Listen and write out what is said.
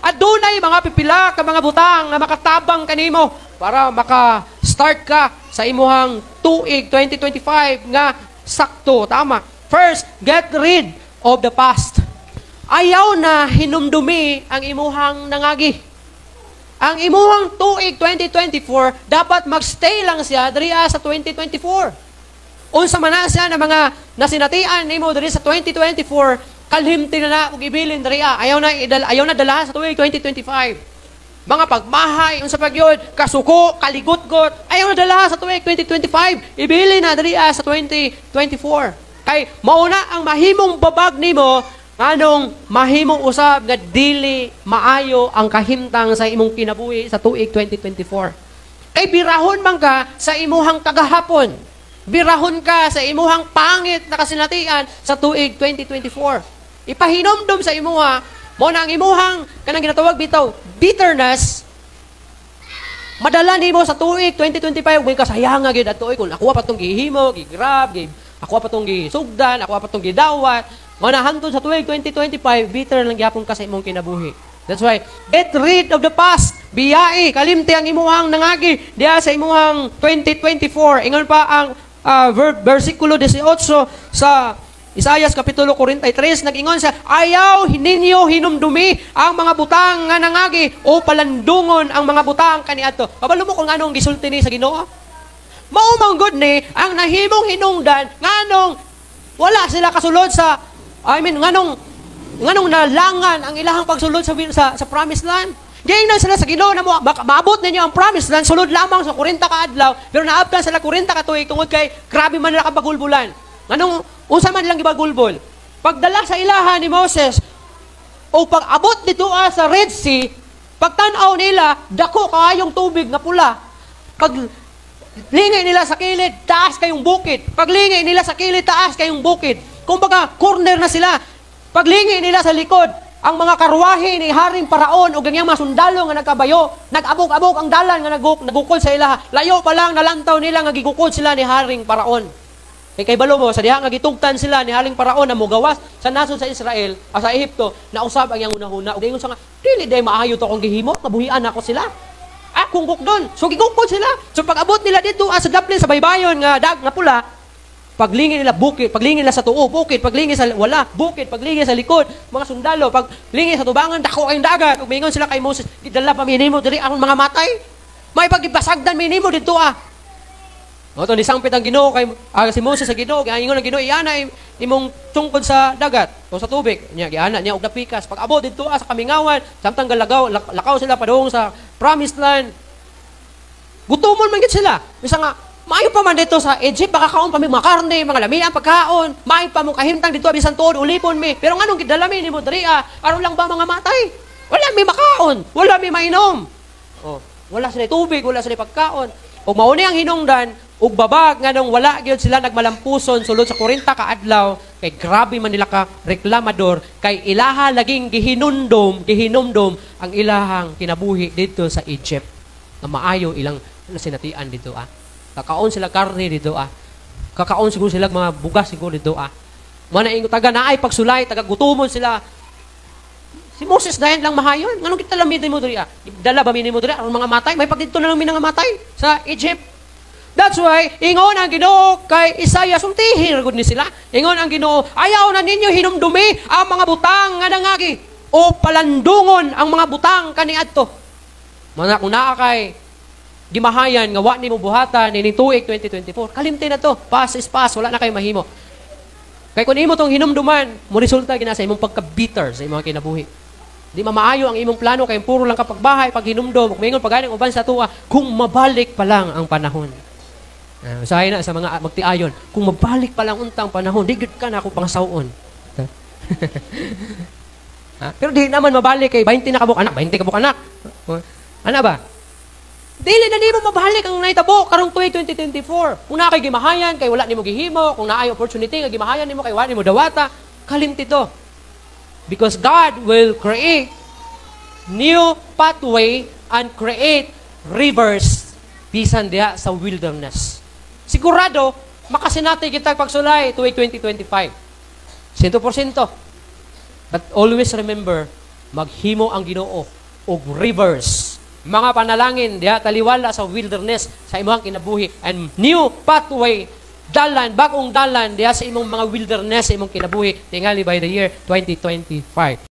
Adunay mga pipila ka mga butang nga makatabang kanimo para maka-start ka sa imuhang tuig 2025 nga sakto, tama. First, get rid of the past. Ayaw na hinumdumi ang imuhang nangagi. Ang imuhang tuig 2024, dapat magstay lang siya diri sa 2024. Unsa man na siya na mga nasinatian nimo diri sa 2024, kalimti na na ug ibilin diri. Ayaw na dala sa tuig 2025. Mga pagmahay, unsa pa gyud, kasuko, kaligutgot, ayaw na dala sa tuig 2025. Ibilin na diri sa 2024. Kay mauna ang mahimong babag nimo nganong mahimong usab nga dili maayo ang kahimtang sa imong kinabuhi sa tuig 2024. Kay birahon man ka sa imuhang kagahapon. Birahon ka sa imuhang pangit na kasinatian sa tuig 2024. Ipahinomdom sa imuha, mo na ang imuhang kanang ginatawag bitaw bitterness, madala nimo sa tuig 2025. May kasayanga gyud adto kung ako pa tong gihimo, gigrab, gi ako pa tong gisugdan, ako pa tong gidawat. Mo na hantod sa tuig 2025, bitter lang gyapon ka sa imong kinabuhi. That's why get rid of the past. Biyai, kalimti ang imuhang nangagi diya sa imuhang 2024. Ingon pa ang versikulo 18 sa Isayas kapitulo 43, nag-ingon siya, "Ayaw ninyo hinumdumi ang mga butang nga nangagi o palandungon ang mga butang kaniadto." Kabalo mo kung anong gisulti ni sa Ginoo? Mao man gud ni ang nahimong hinungdan nganong wala sila kasulod sa, I mean, nganong nalangan ang ilahang pagsulod sa promised land. Giingnan sila sa Ginoo na mo maabot ninyo ang promised land sulod lamang sa 40 ka adlaw, pero naabtan sila 40 ka tuig tungod kay grabe man nila kabagulbulan. Nganong unsa man lang gibagulbol? Pagdala sa ilaha ni Moses o pag-abot dito sa Red Sea, pagtan-aw nila, dako kaayong tubig nga pula. Pag lingay nila sa kilid, taas kayong bukid. Paglingay nila sa kilid, taas kayong bukid. Kumbaga, corner na sila. Paglingay nila sa likod, ang mga karwahe ni Haring Paraon o ganyang mga sundalo nga nagkabayo, nag-abog-abog ang dalan nga nagukol sa ilaha. Layo pa lang nalantaw nila nga gigukod sila ni Haring Paraon. Kay balo mo, sa diha nga gitugtan sila ni Haring Paraon na mogawas sa nasod sa Israel, sa Ehipto, nausab ang iyang hunahuna. Ug ingon sa nga, "Dili day maayo to akong gihimo, kabuhian ako sila. Akong gukdon." So gigukod sila. So pag abot nila dito sa daplin sa baybayon nga dag nga pula, paglingi nila bukid, paglingi nila sa tuo, bukid, paglingi sa wala, bukid, paglingi sa likod, mga sundalo, paglingi sa tubangan, dako kayong dagat. Ug mingon sila kay Moses, "Gidala pa mi nimo diri aron mga matay. May pagibasagdan mi nimo dito ah." O to nisangpit ang Ginoo kay si Moses sa Ginoo, giingon ang Ginoo, "Iana imong tungkod sa dagat o sa tubig." Nya giana niya og napikas. Pag abot didto sa kamingawan, samtang galagaw lakaw sila padung sa promised land. Gutomon man gid sila. Bisa nga maayo pa man dito sa Egypt, makakaon pa mi mga karne, mga lamiang pagkaon. Maayo pa mo kahimtang dito bisan tuod ulipon mi. Pero nganong gidala mi nimo diri ah? Aron lang ba mga matay? Wala mi makaon, wala mi mainom. Oh, wala sila tubig, wala sila pagkaon. Ug mao ni ang hinungdan ug babag nganong wala gyud sila nagmalampuson sulod sa 40 ka adlaw, kay grabe man nila ka reklamador, kay ilaha laging gihinumdum ang ilahang kinabuhi dito sa Egypt nga maayo ilang nasinatian dito ah. Kakaon sila karne dito ah. Kakaon siguro sila mga bugas siguro dito ah. Mao na ingon taga naay pagsulay, taga gutomon sila. Si Moses dayon lang mahayon. Nganong kita lang mo diri ah? Dala ba mi nimo diri aron mga matay? May pagdito na lang mi nga matay sa Egypt. That's why, ingon ang Ginoo kay Isaiah, sultihi ra gud ni sila. Ingon ang Ginoo, "Ayaw na ninyo hinumdumi ang mga butang nga nangagi o palandungon ang mga butang kaniadto." Mana kung naa kay gimahayan nga wa nimo buhatan nining tuig 2024, kalimti na to. Past is past, wala na kay mahimo. Kay kung imo tong hinumduman, mo resulta gina sa imong pagka-bitter sa imong kinabuhi. Di mamaayo ang imong plano kay puro lang kapagbahay, pag hinumdum, ug maingon paganing uban sa tuwa, "Kung mabalik pa lang ang panahon." Usahay na sa mga magtiayon, "Kung mabalik pa lang untang panahon, di gyud ka na ako pangasawon." Ha? Pero di naman mabalik kay 20 na kabuk anak, 20 kabuk anak. Ana ba? Dili na nimo mabalik ang nahitabo karong tuig 2024. Kung naa kay gimahayan kay wala nimo gihimo, kung naay opportunity nga gimahayan nimo kay wala nimo dawata, kalimti to. Because God will create new pathway and create rivers bisan diha sa wilderness. Sigurado, makasinati kita pagsulay tuig 2025. 100%. But always remember, Maghimo ang Ginoo og rivers, mga panalangin diha taliwala sa wilderness sa imong kinabuhi and new pathway, dalan, bagong dalan diha sa imong mga wilderness sa imong kinabuhi tingali by the year 2025.